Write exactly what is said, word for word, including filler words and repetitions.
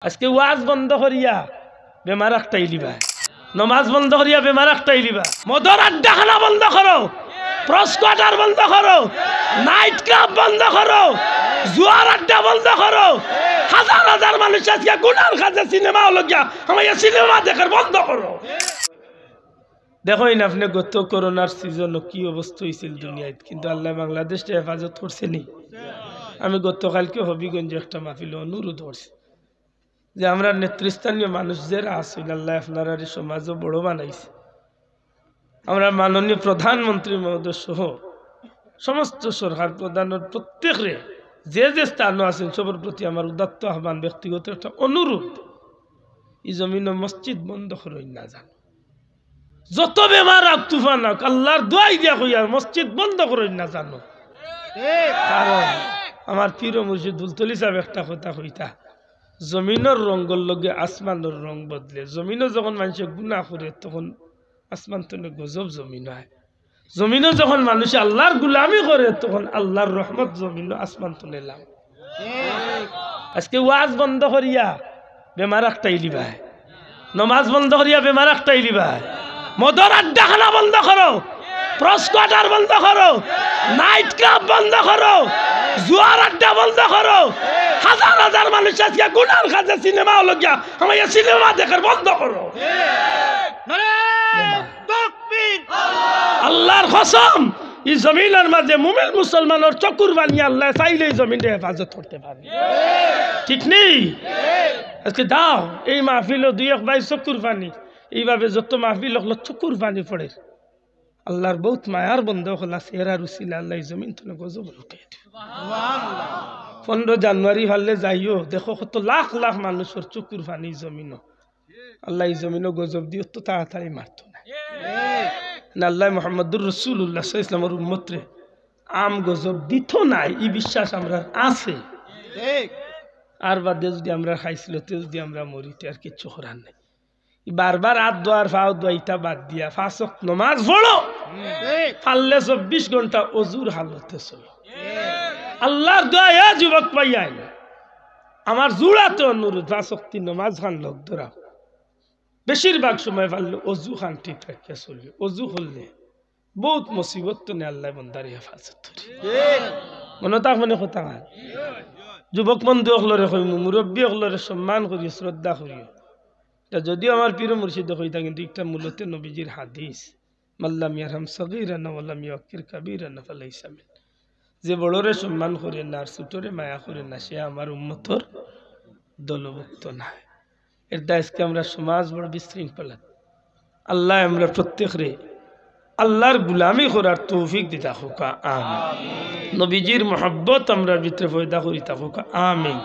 আজকে ওয়াজ বন্ধ করিয়া বেমার আটকাইলিবা, নমাজ বন্ধ করিয়া বেমার আটকাইলিবা, মদর আড্ডাখানা বন্ধ করো, প্রস কোয়ার্টার বন্ধ করো, নাইট ক্লাব বন্ধ করো, জুয়ার আড্ডা বন্ধ করো। হাজার হাজার মানুষ আজকে গুনার কাজে সিনেমা হলো গিয়া আমার এই সিনেমা দেখার বন্ধ করো। দেখইন আপনে গত করোনার সিজনো কি অবস্থা অইছিল দুনিয়াত, কিন্তু আল্লায় বাংলাদেশরে হেফাজত করছে নি। আমি গতকালকে হবিগঞ্জে একটা মাহফিলো অনুরোধ করছি যে আমরার নেতৃস্থানীয় মানুষ যেরা আছইন, আল্লায় আপনারারে সমাজো বড় বানাইছে। আমরার মাননীয় প্রধানমন্ত্রী মহোদয় সহ সমস্ত সরকার প্রধানর প্রত্যেকরে যে যে স্থানো আছইন, সবর প্রতি আমার উদাত্ত আহ্বান, ব্যক্তিগত একটা অনুরোধ, ই জমিনো মসজিদ বন্ধ করইন না যানো। যত বেমার আর তুফান আউক, আল্লার দোয়াই দিয়া কইয়ার, মসজিদ বন্ধ করইন না যানো। কারণ আমার পীর ও মুর্শিদ ফুলতলি সাব একটা কথা কইতা, জমিনর রঙ্গর লগে আসমানর রং বদলে। জমিনো যখন মানষে গুনা করে, তখন আসমান তনে গজব জমিনো আয়। জমিনো যখন মানষে আল্লার গুলামি করে, তখন আল্লার রহমত জমিনো আসমান তনে লাম। আজকে ওয়াজ বন্ধ করিয়া বেমার আটকাইলিবায়, নমাজ বন্ধ করিয়া বেমার আটকাইলিবায়, মদর আড্ডাখানা বন্ধ করো, প্রস কোয়ার্টার বন্ধ করো, নাইট ক্লাব বন্ধ করো, জুয়ার আড্ডা বন্ধ করো। হাজার হাজার মানুষ আজকে গুনার কাজে সিনেমা হলো গিয়া আমার এই সিনেমা দেখার বন্ধ করো। নারায়ে তাকবীর। আল্লার কসম, ই জমিনর মাঝে মুমিন মুসলমানর চকুর পানি আল্লায় চাইলে ই জমিনরে হেফাজত করতে পারে। ঠিক নি? আজকে দাও, এই মাহফিলো দুই এক ভাই চকুর পানি, এইভাবে যত মাহফিল অকলো চকুর পানি পড়ের। আল্লার বউত মায়ার বন্দা অকল আছে, এরার উসিলায় আল্লায় ই জমিন তনে গজব লুকাই দিবা। পনেরো জানুয়ারি পারলে যাইও, দেখো কত লাখ লাখ মানুষর চকুর পানি ই জমিনো। আল্লায় ই জমিনো গজব দিও তো তাড়াতাড়ি মারতো না। না, আল্লায় মুহাম্মাদুর রাসূলুল্লাহ সাল্লাল্লাহু আলাইহি ওয়াসাল্লামর উম্মতরে আম গজব দিতো নায়, ই বিশ্বাস আমরার আছে। আর বাদে যুদি আমরা খাইছিল, তে যুদি আমরা মরি, তে আর কিচ্ছু করার নাই। ই বারবার আত ধোয়ার, পাও ধোয়া, ইতা বাদ দিয়া পাঁচ ওয়াক্ত নমাজ পড়ো। পারলে চব্বিশ ঘন্টা অজুর হালতে চলো। আল্লার দোয়া, এ যুবক ভাইয়াইন, আমার জোড়াতে অনুরোধ, পাঁচ ওয়াক্তি নমাজ খান লগ ধরাও। বেশিরভাগ সময় পারলে অজু খান ঠিক রাখিয়া চলিও। অজু করলে বউত মুসিবত তনে আল্লায় বন্দারে হেফাজত করে। মনো থাকবো নি কথা খান? যুবক বন্ধু অকলরে কইমু, মুরব্বি অকলরে সম্মান করিও, শ্রদ্ধা করিও। ইটা যদিও আমার পীর মুর্শিদে কইতা, কিন্তু ইটা মূলত নবীজির হাদিস, "মান লাম ইয়ারহাম সগীরানা ওয়া লাম ইউক্কির কাবীরানা ফালাইসা মিন।" যে বড়রে সম্মান করে না আর ছোটরে মায়া করে না, সে আমার উম্মতর দলভুক্ত নায়। এর দায় আজকে আমরা সমাজ বড় বিশৃঙ্খলা। আল্লায় আমরা প্রত্যেকরে আল্লার গুলামি করার তৌফিক দিতা কউক্কা, আমিন। নবীজির মহব্বত আমরার ভিতরে পয়দা করিতা কউক্কা, আমিন।